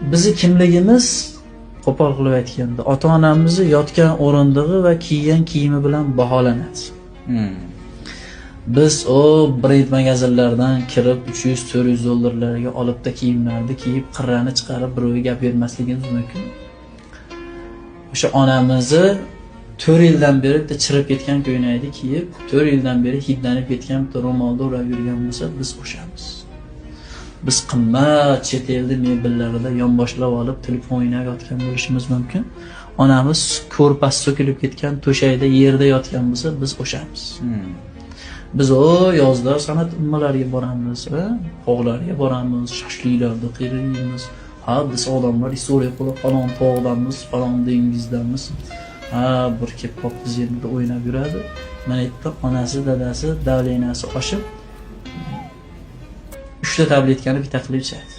Bizni kimligimiz, qo'pol qilib aytganda, ota onamizni yotgan o'rindig'i va kiygan kiyimi bilan baholanadi. Biz o brend magazinlardan kirib 300-400 dollarlarga olibda kiyimlarni kiyib, qirrani chiqarib birovga gap bermasligimiz mumkin. O'sha onamizni 4 yildan beri bitta chirib ketgan ko'ylakni kiyib, 4 yildan beri hidlanib ketgan bitta ro'molni o'rab yurgan bo'lsa, biz o'shamiz. Biz qimmat chet elni mebellarida yonboshlab olib telefon o'ynab yotgan bo'lishimiz mumkin. Onamiz ko'rpasi so'kilib ketgan to'shakda yerda yotgan bo'lsa, biz o'shamiz. Biz o yozda san'at ummalariga boramiz, tog'larga boramiz, shashliklarni qilib yeymiz. Ha, biz odamlar istoriya qilib falon tog'damiz, falon dengizdamiz. Ha, bir kelib qolibdi, yerda o'ynab yuradi. Mana yerda onasi, dadasi давления si oshib, 3 ta tabletkani bitta qilib ichadi.